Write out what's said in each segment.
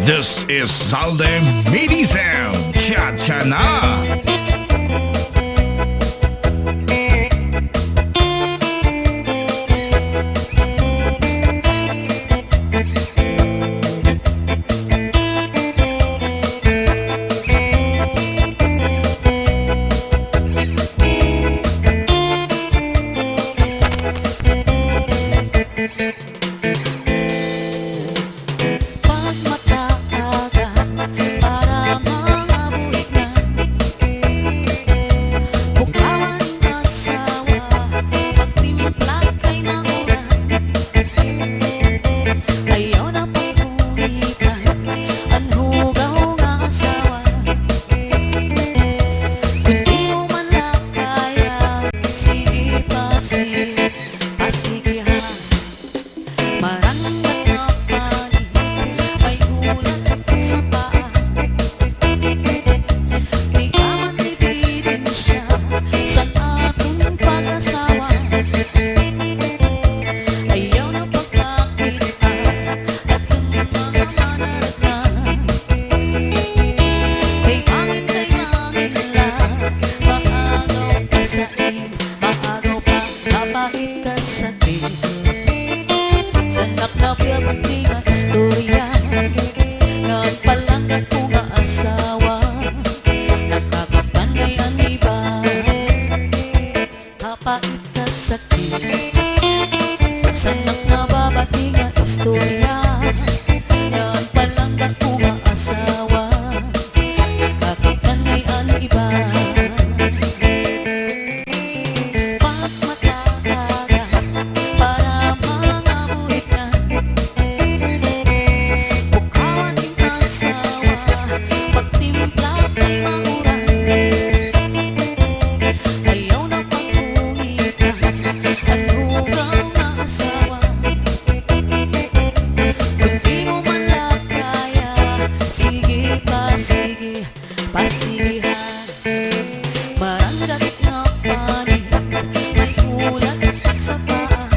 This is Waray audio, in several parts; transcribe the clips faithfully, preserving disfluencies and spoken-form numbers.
This is Zalde Midi Sound. Cha-cha na! Pagmata-aga para mga buhitnan. Bukawan in asawa, pagtimpla kay mauran. Ayaw na paghuhitan an hugaw nga asawa. Kon diri mo man la kaya, sige pa, sige, pa, sige ha. Maranggat nga pani, may ulat sa paa. Di ka man ebidensya san aton pag-asawa. Ayaw na pagpakita aton mga manaragnan. Kay bangin, kay bangin la, maagaw pa sa im-, maagaw pa, kapait ka sa San ak nababati nga istorya, nga an palangga ko nga asawa, nakakapangay an iba. Kapait ka sa akin. San ak nababati nga istorya, nga an palangga ko nga asawa, nakakapangay an iba. Pagmata-aga para mga buhitnan. Bukawan in asawa, pagtimpla kay mauran. Ayaw na paghuhitan an hugaw nga asawa. Kon diri mo man la kaya, sige pa, sige. Pasigihan. Maranggat nga pani, may ulat sa paa.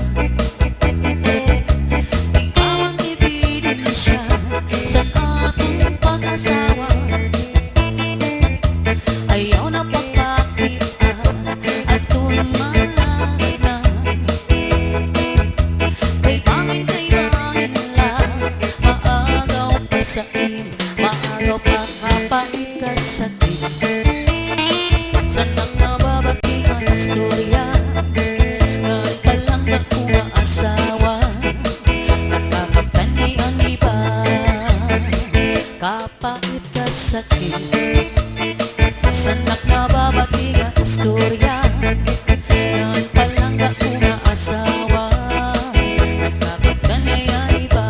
Di ka man ebidensya san aton pag-asawa. Ayaw na pagpakita aton mga labi na. Kay bangin, kay bangin la, maagaw pa sa im-, maagaw pa, kapait ka sa akin. San ak nababati nga istorya, nga an palangga ko nga asawa, nakakapangay an iba. Kapait ka sa akin. San ak nababati nga istorya, nga an palangga ko nga asawa, nakakapangay an iba.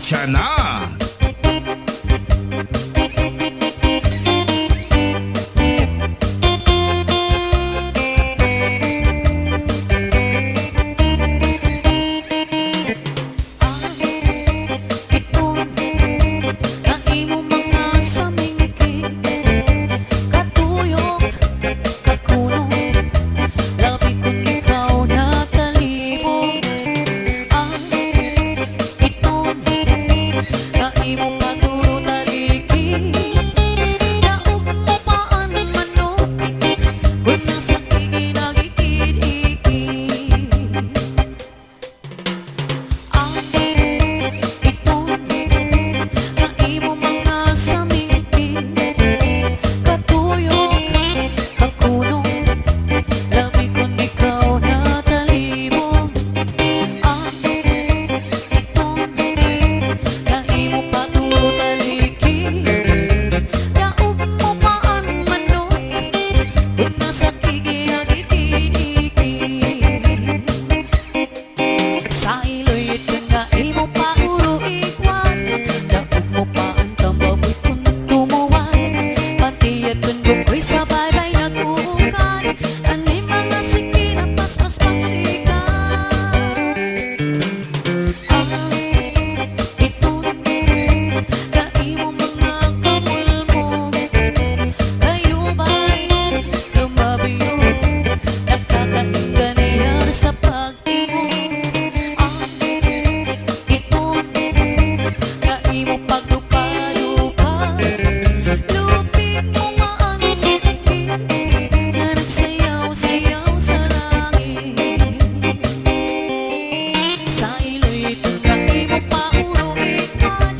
Cha-cha na! Iton nga imo mga samingkit, katuyok, kakunong, labi kon ikaw natalibog. An iton nga imo paturo taliki, daog mo pa an manok, kon nasakigi nagikid-ikid. An iton nga imo mga samingkit, katuyok, kakunong, labi kon ikaw natalibog. An iton nga imo paturo taliki, daog mo pa an manok, kon nasakigi nagikid-ikid. Sa iloy iton nga imo pauro igwat, daog mo pa an tambaboy kon tumuwad. Pati iton bukoy sa baybay nag-uukad, an im mga siki napaspas pagsikat. An iton nga imo mga kamulmol, kayubay, lumabyo, nakakaganiyar sa pag- An iton nga imo pagdupa-dupa, lupig mo nga an ngiti nga nagsayaw-sayaw sa langit. Sa iloy iton nga imo pauro igwat,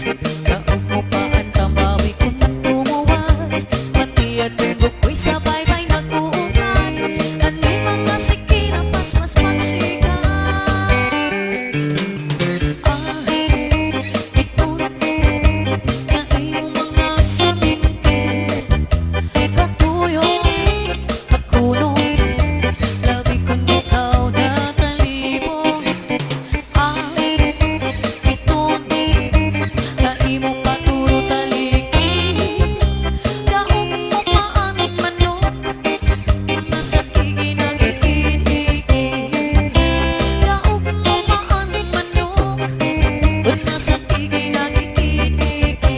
daog mo pa an tambaboy kon tumuwad, pati iton bukoy sa baybay nag-uukad, an im mga siki napaspas pagsikat. An iton nga imo mga samingkit, katuyok, kakunong, labi kon ikaw natalibog. An iton nga imo paturo taliki, daog mo pa an manok, kon nasakigi nagikid-ikid. Daog mo pa an manok, kon nasakigi nagikid-ikid.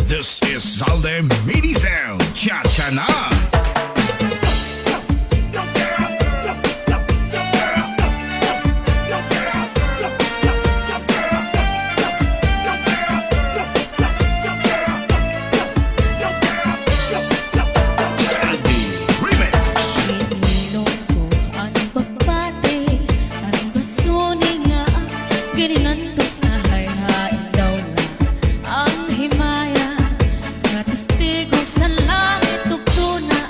This is Zalde Mini Sound. Cha-cha na! Zalde Remix. Ginilong ko an pagbati, an basuni nga ginantos nga hay-hay daw la. An himaya nga testigo sa langit ug tuna,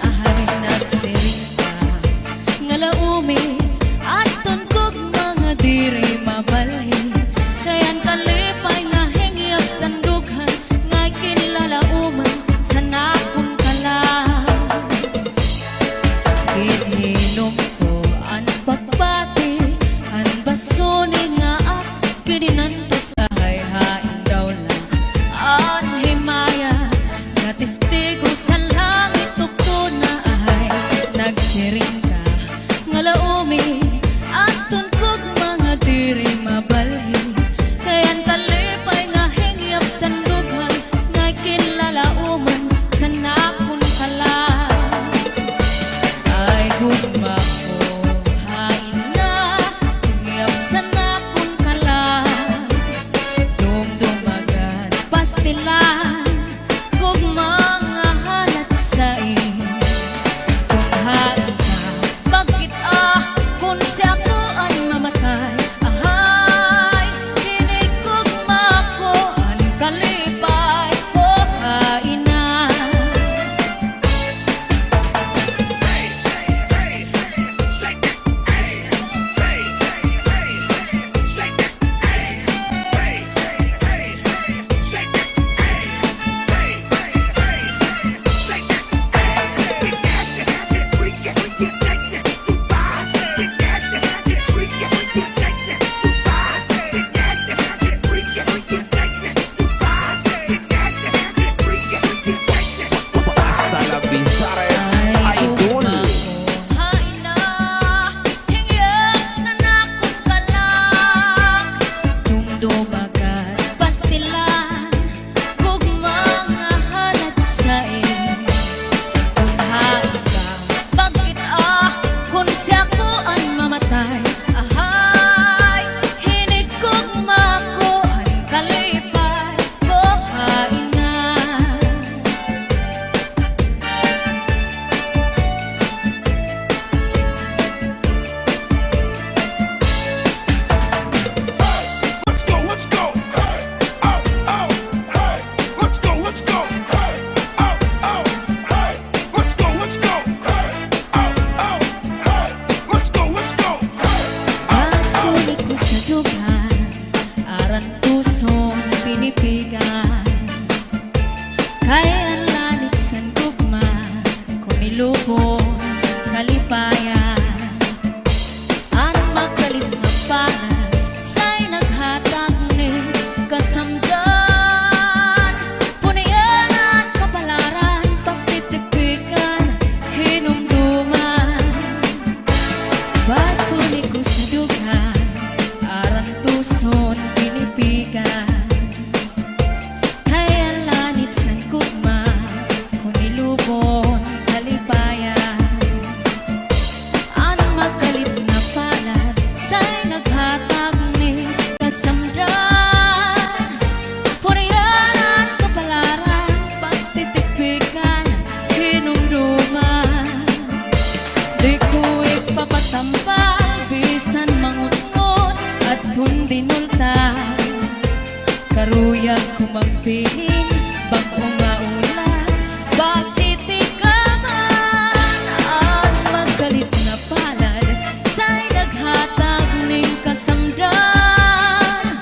Piling bag-o nga ulan, basi tikaman an magkalit nga palad, say naghatag nin kasamdan.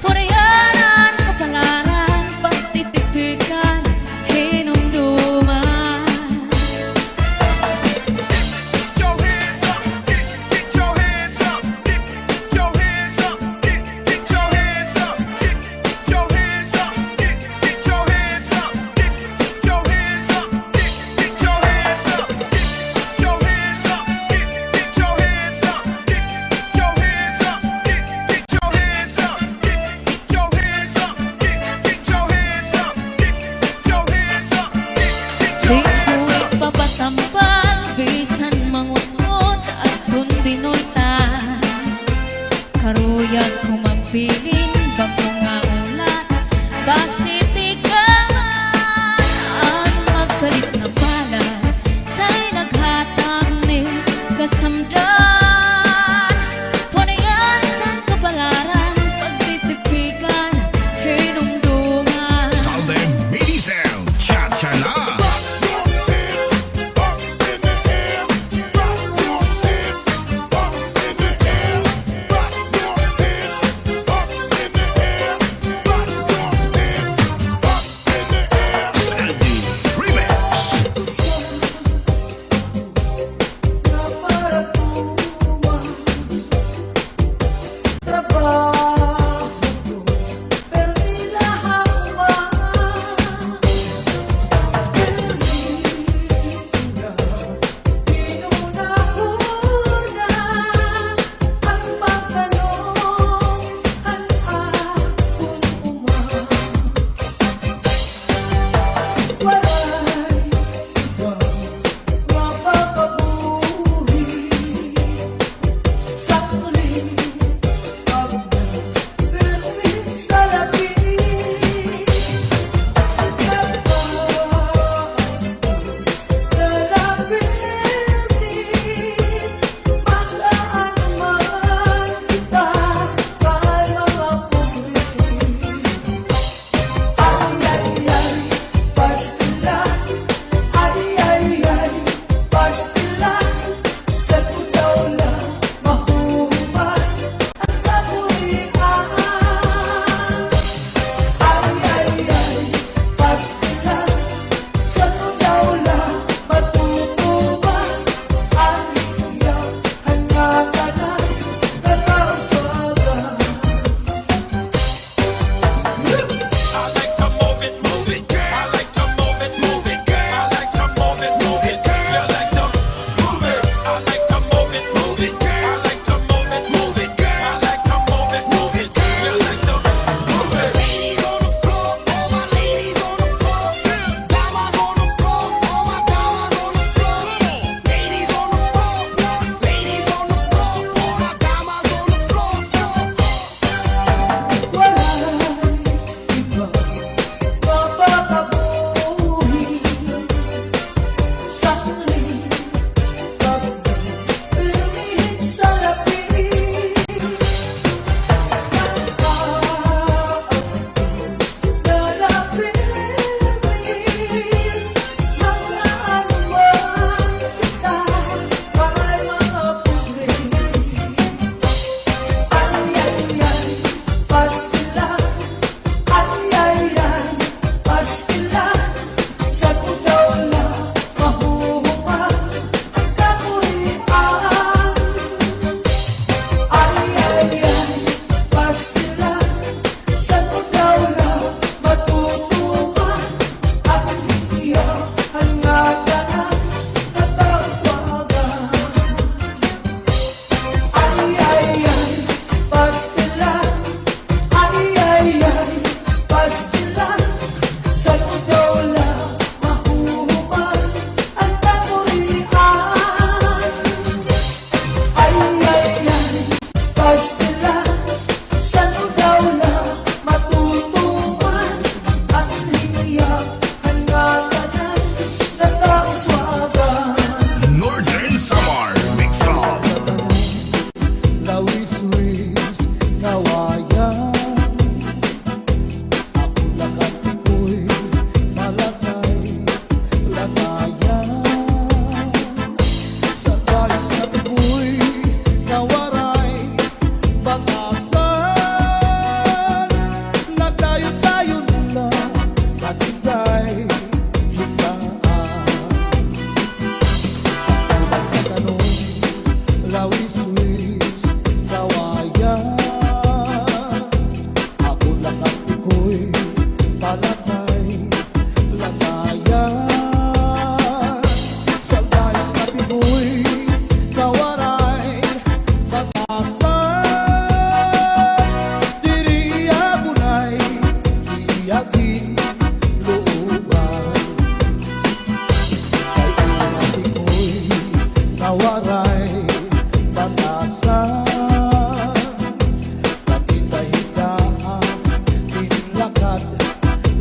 Purihan an kapalaran, pagtitipikan, hinumduman.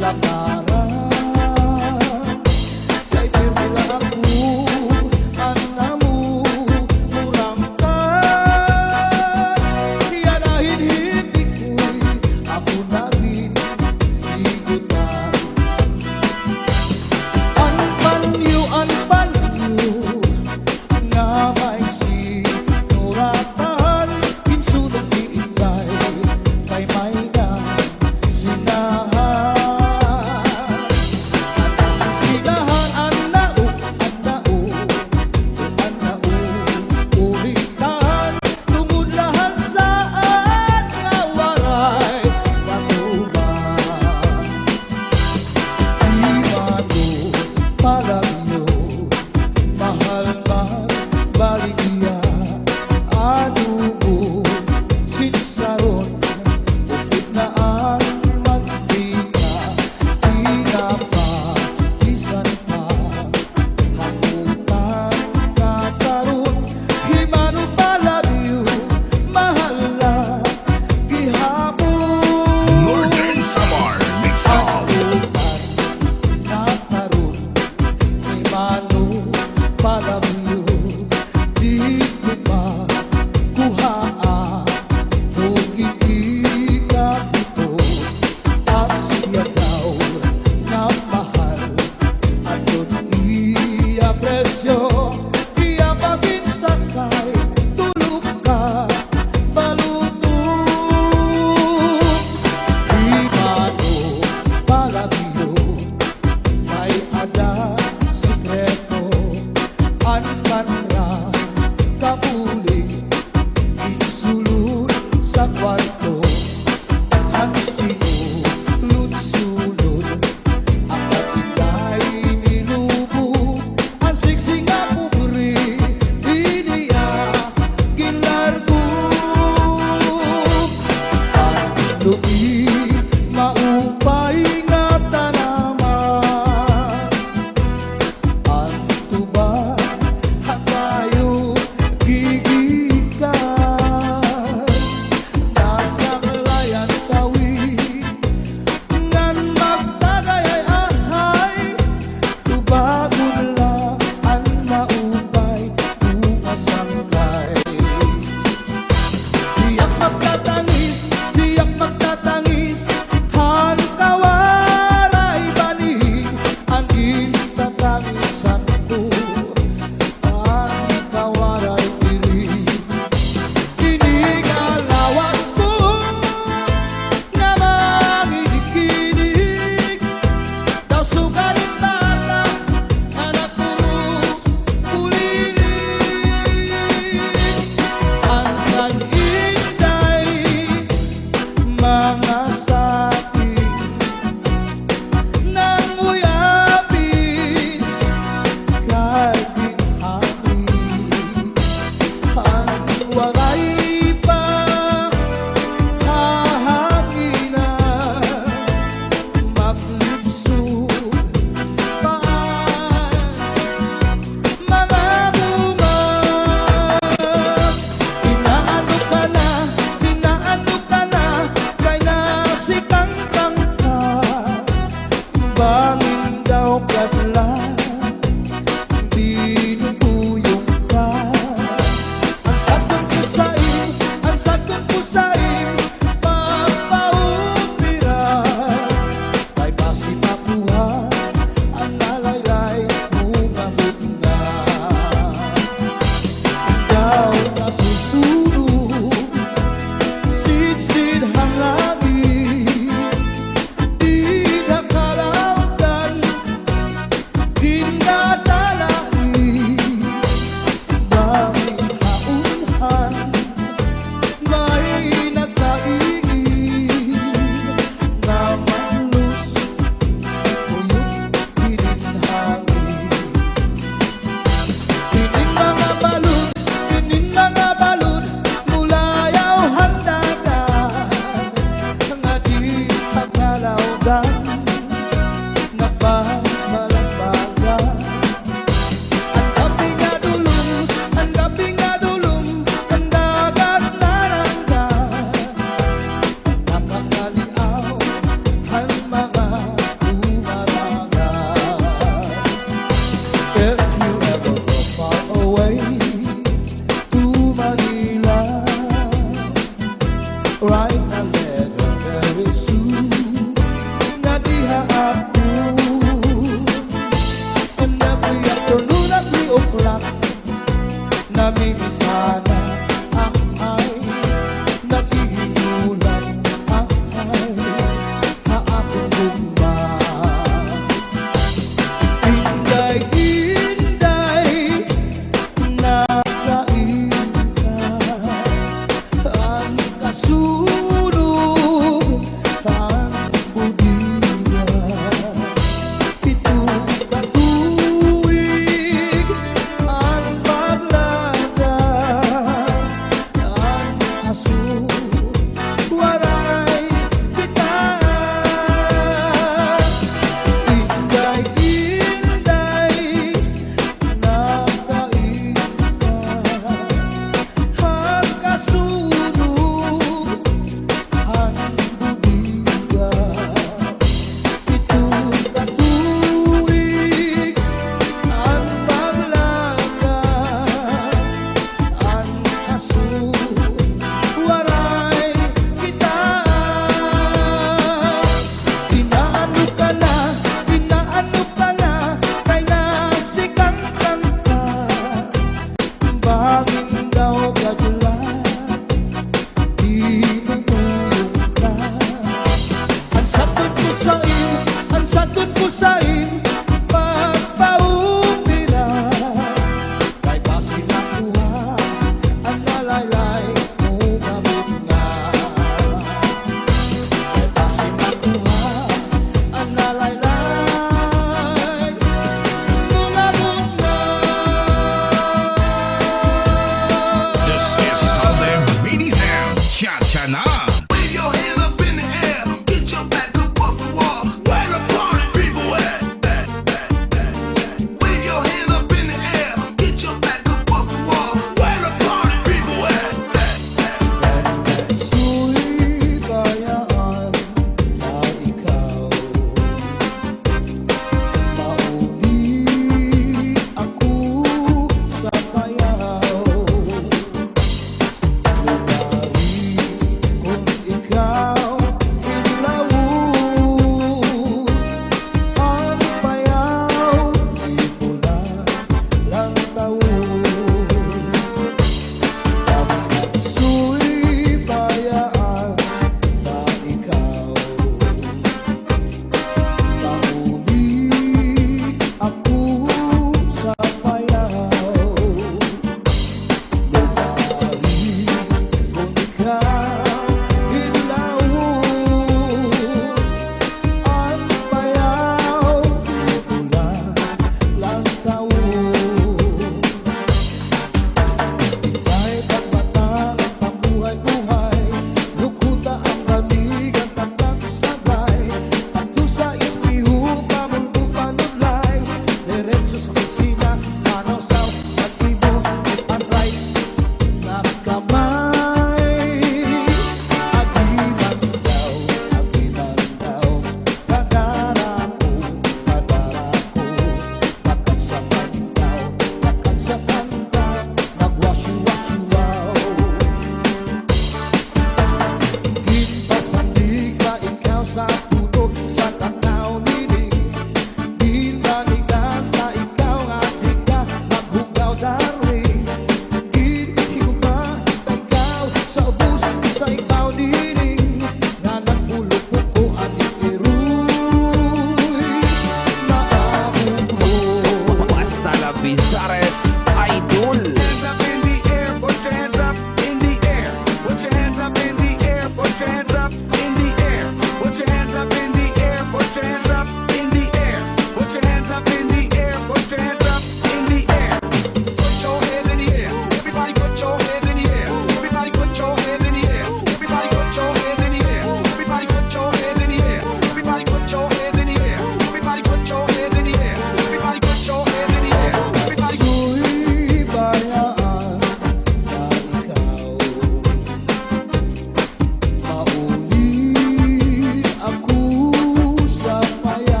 lakaran. Kay pirmi la ako, an amo murangkan. Hiya na hin hindi ko'y ako na ginhigutan. An panyo, an panyo nga may sinuratan, ginsunog ni Inday kay may nasinahan.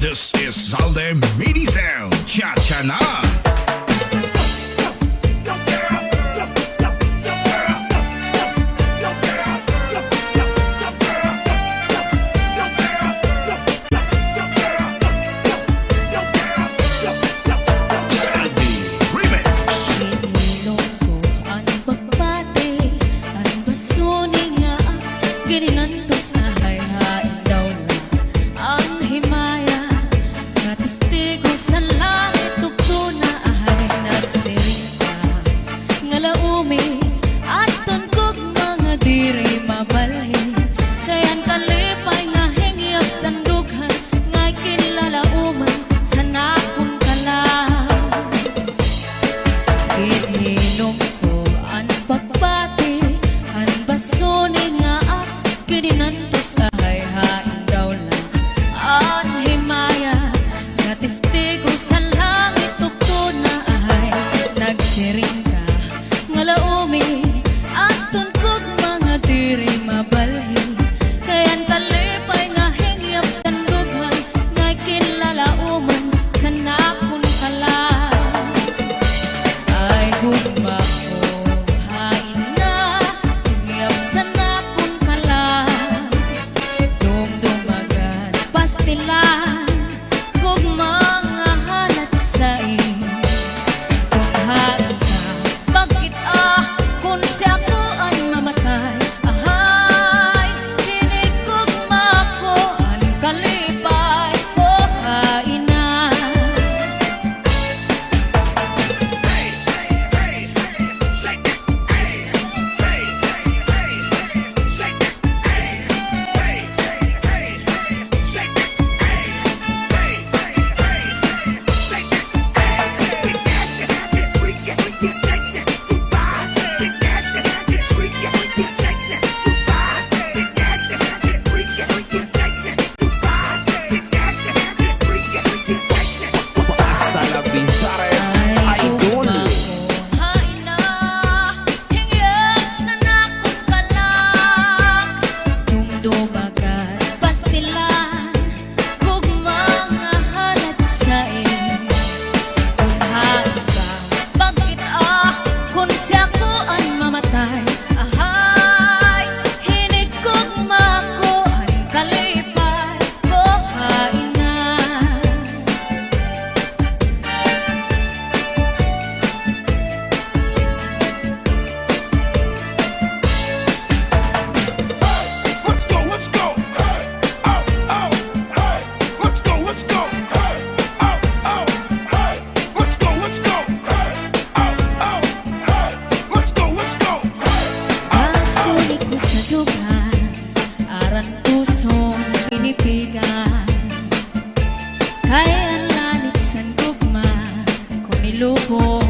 This is Zalde Mini Sound. Cha-cha na! Zalde Remix. Ginhilom ko an pagpati, an basuni nga ginhinantos, ahay hain daw la an himaya, nga testigo san langit ug tuna, ahay nagsiring ka nga laomi, adton kugma nga diri mabalhin, kay an kalipay nga hingyap san dughan, ngay kinlalaoman san akon kalag. Ginhilom ko an pagpati, an basuni nga ak-, ginhinantos, ahay hain daw la an himaya, nga testigo san langit ug tuna, ahay nagsiring ka nga laomi, adton kugma nga diri mabalhin, kay an kalipay nga hingyap san dughan, ngay kinlalaoman san akon kalag. Ay gugma ko, hain na, hingyap san akon kalag, dumdumagan, pastilan, gugma nga halat sain. Kon hain ka, pagkit-a, kon si ako an mamatay, ahay, hinig gugma ko an kalipay ko, hain na. Hasta la Bizares, idol. Hain na, hingyap san akon kalag, dumdumagan, pastilan, gugma nga halat sain. Kon hain ka, pagkit-a, kon si ako an mamatay, ahay, hinig gugma ko an kalipay ko, hain na. Let's go, let's go. Hey, oh, oh, hey. Let's go, let's go. Hey, oh, oh, hey. Let's go, let's go. Hey, oh, oh, hey. Let's go, let's go. Hey, oh, oh. Basuni ko sa dughan, arantuson, pinipigan. Kay an lanit san gugma, kon ilubon,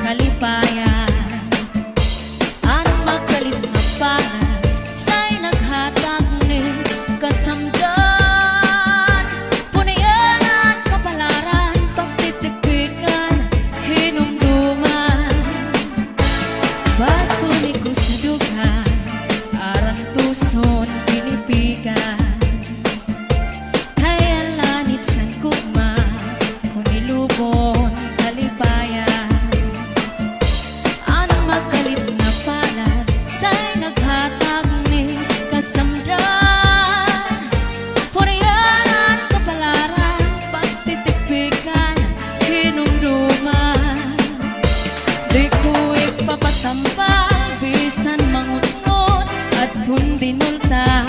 kalipayan. An magkalit nga palad, say naghatag ni kasamdan. Punian an kapalaran, pagtitipikan, hinumduman. Basuni ko sa dughan, arantuson, pinipigan. Kay an lanit san gugma, kon ilubon, kalipayan. An magkalit nga palad, say naghatag ni kasamdan. Purian an kapalaran, pagtitipikan, hinumduman. Di ko ipapatambal, bisan mangutngot, adton dinulta.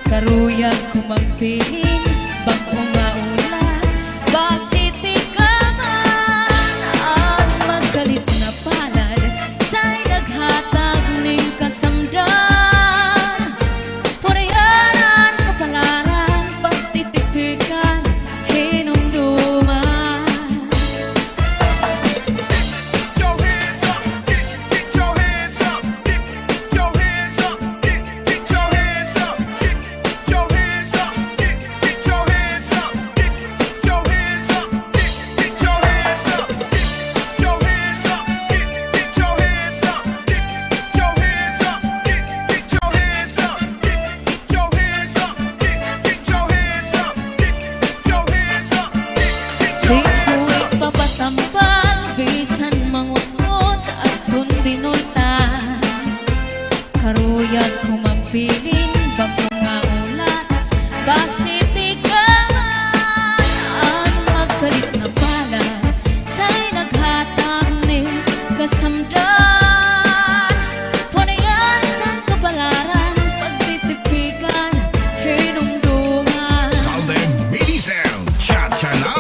Karuyag ko magpiling, bag-o nga ulan, basi tikaman. An magkalit nga palad, say naghatag nin kasamdan. Purian an kapalaran, pagtitipikan, hinumduman. Get your hands up, get, get your hands up, get, get your hands up, get, get your hands up, get, get your hands up, get, get your Basi tikaman an magkalit na palad, say naghatag ni kasamdan. Panayan sa kapalaran, pagtitipikan, hinumduman. Southern Medicine, cha-cha na.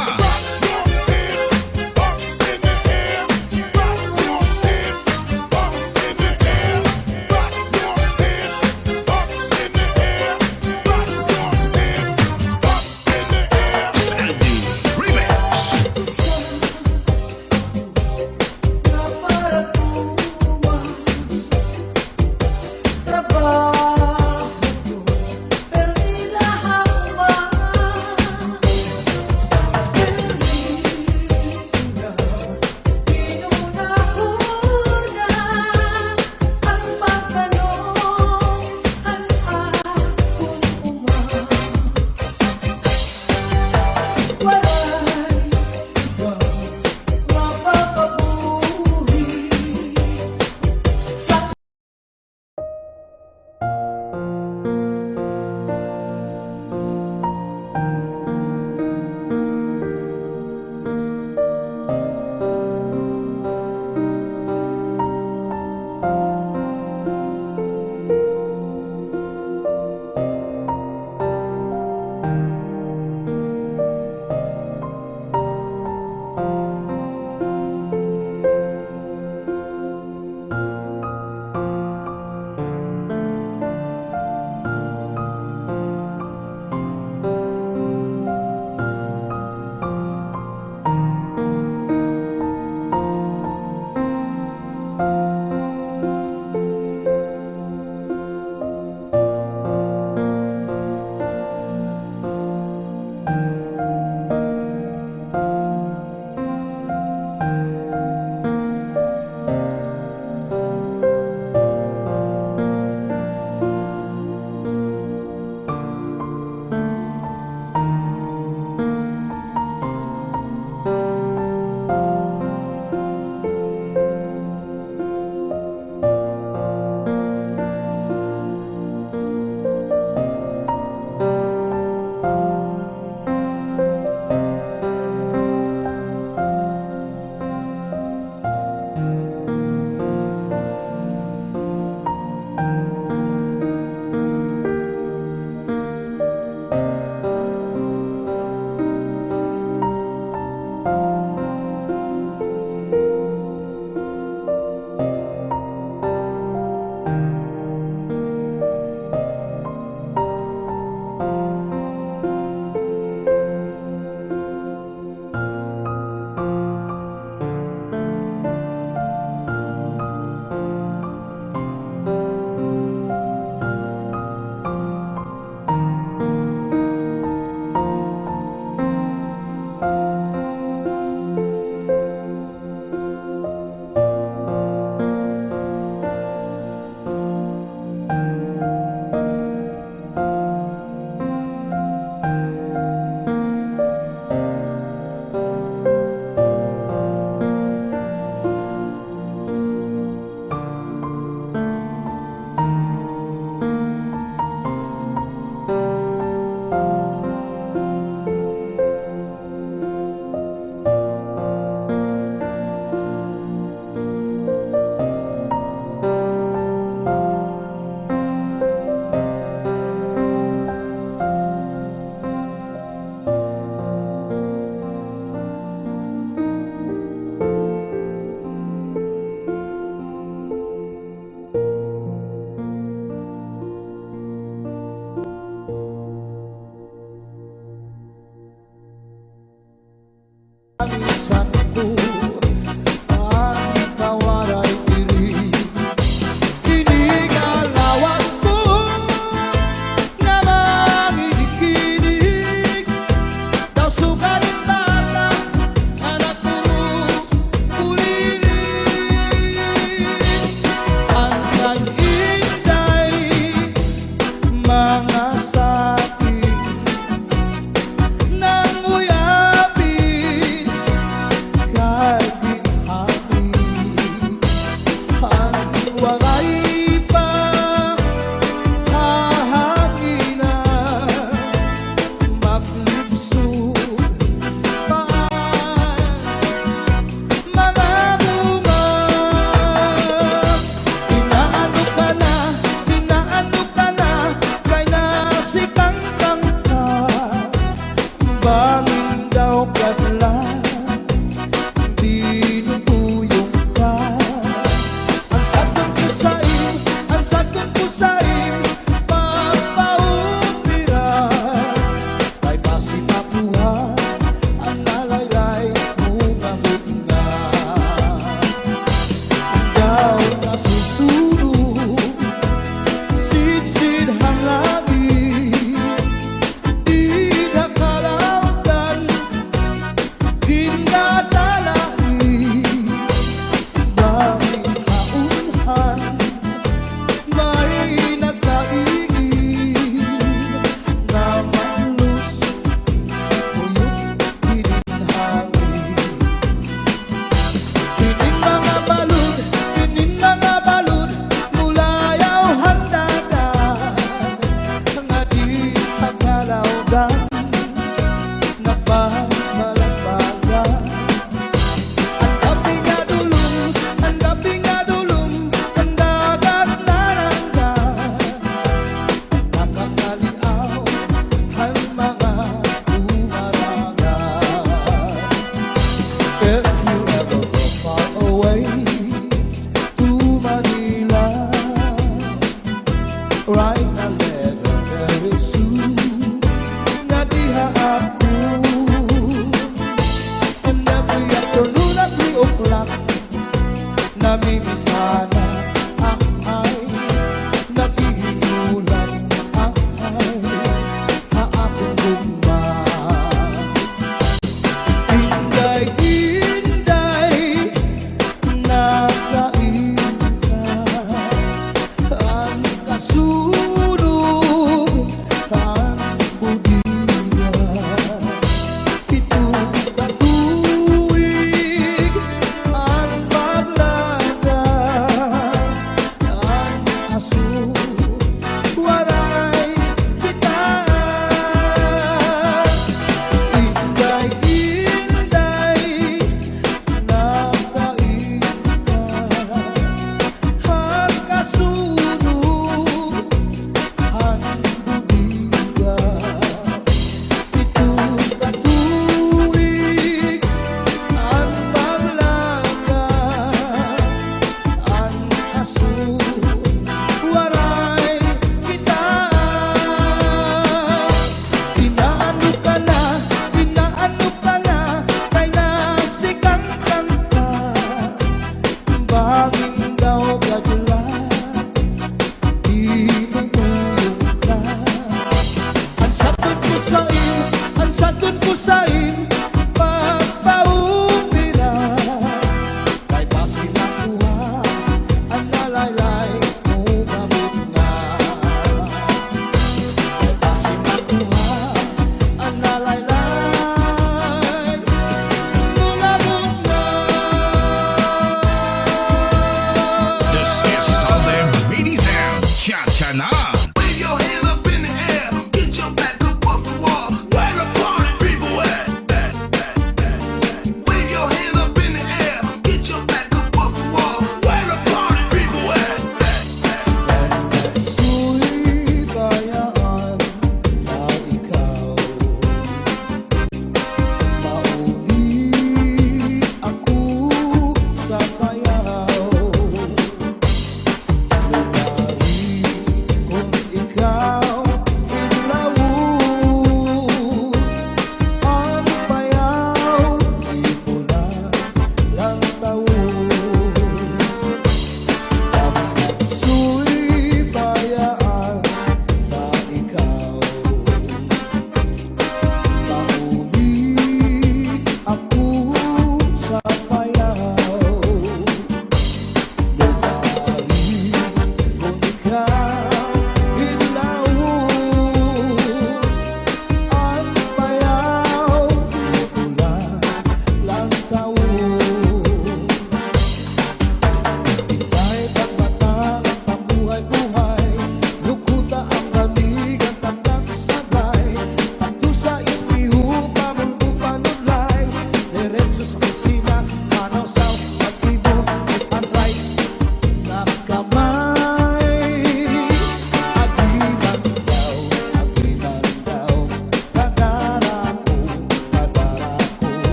Pag